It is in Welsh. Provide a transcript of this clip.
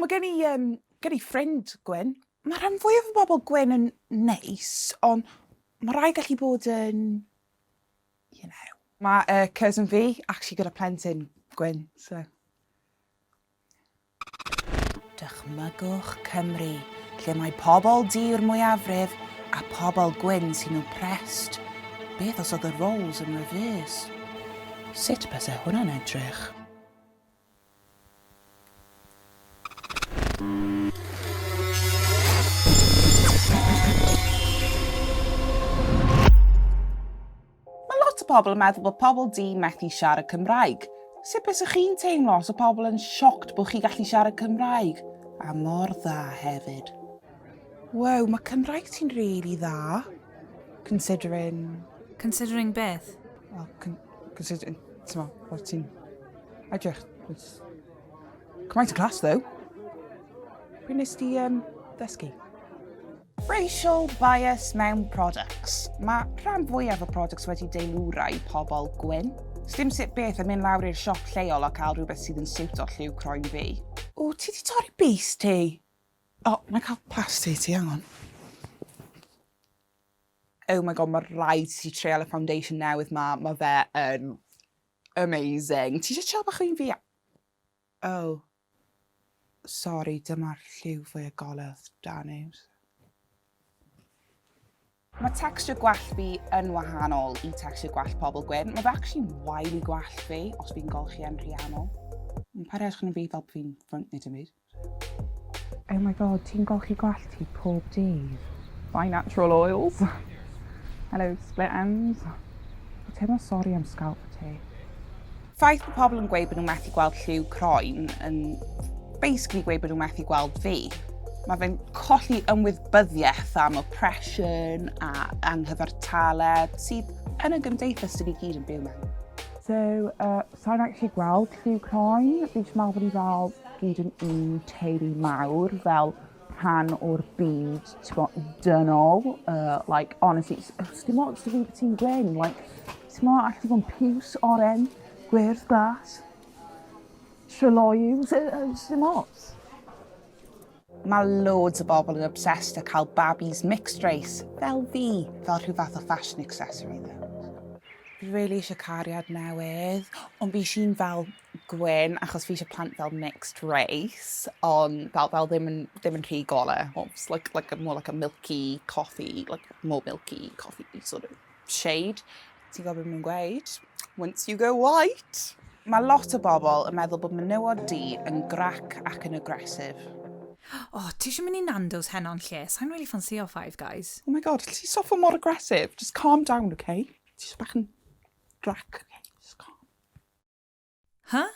mae gen i, um, gen i ffrind gwyn. Mae rhan fwyaf o bobl gwyn yn neis, ond mae rai gallu bod yn, you know. Mae uh, cousin fi actually gyda plentyn gwyn, so. Dychmygwch Cymru, lle mae pobl du yw'r mwyafrif a pobl gwyn sy'n oppressed. Beth os oedd y roles yn reverse? Sut byse hwnna'n edrych? Mae lot o pobl yn meddwl bod pobl du methu siarad Cymraeg. Sut bysych chi'n teimlo os o pobl yn shocked bod chi gallu siarad Cymraeg? A mor dda hefyd. Wow, mae Cymraeg ti'n really dda. Considering... Considering beth? Well, con considering... Ti'n bod ti'n edrych... Cymaint o class, though. Pryd nes ti um, ddysgu? Racial bias mewn products. Mae rhan fwyaf o products wedi deilwra i pobl gwyn. Sdim sut beth yn mynd lawr i'r siop lleol a cael rhywbeth sydd yn siwto lliw croen fi. O, ti 'di torri bys ti? O, na i cael plaster i ti, hang on. Oh my god, mae rhaid i ti treial y foundation newydd 'ma, mae fe yn amazing. Ti eisiau treial bach o un fi? Oh. Sori, dyma'r lliw fwya golau o'dd 'da ni. Mae texture gwallt fi yn wahanol i texture gwallt pobl gwyn. Mae fe actually'n wael i gwallt fi os fi'n golchi e'n rhy aml. Mae'n paid edrych arno fi fel bod fi'n front neu dim byd. Oh my god, ti'n golchi gwallt ti pob dydd? Buy natural oils. Hello, split ends. Fi'n teimlo sori am scalp ti. Ffaith bod pobl yn gweud bod nhw'n methu gweld lliw croen yn basically gweud bod nhw'n methu gweld fi. Mae fe'n colli ymwybyddiaeth am oppression a anghyfartaledd sydd yn y gymdeithas dyn ni gyd yn byw mewn. So, uh, sa'n actually gweld lliw croen. Fi'n meddwl bod ni fel gyd yn un teulu mawr, fel rhan o'r byd, t'bo', dynol, uh, like, honestly, sdim ots 'da fi bod ti'n gwyn, like, t'mo', allet ti fod yn piws, oren, gwyrdd, glas, tryloyw, sdim ots. Mae loads o bobl yn obsessed â cael babis mixed race, fel fi, fel rhyw fath o fashion accessory though. Fi really eisiau cariad newydd, ond fi eisiau'n fel gwyn achos fi eisiau plant fel mixed race, ond fel, fel ddim yn, ddim yn rhy golau. It's like, like a, more like a milky coffee, like more milky coffee sort of shade. Ti'n gwybod beth maen nhw'n gweud? Once you go white. Mae lot o bobl yn meddwl bod menywod du yn grac ac yn aggressive. O, oh, ti eisiau mynd i Nando's heno'n lle? Sa'n really ffansio Five Guys. Oh my god, ti'n soffa mor aggressive. Just calm down, okay? Ti'n bach yn grac, okay? Just calm. Huh?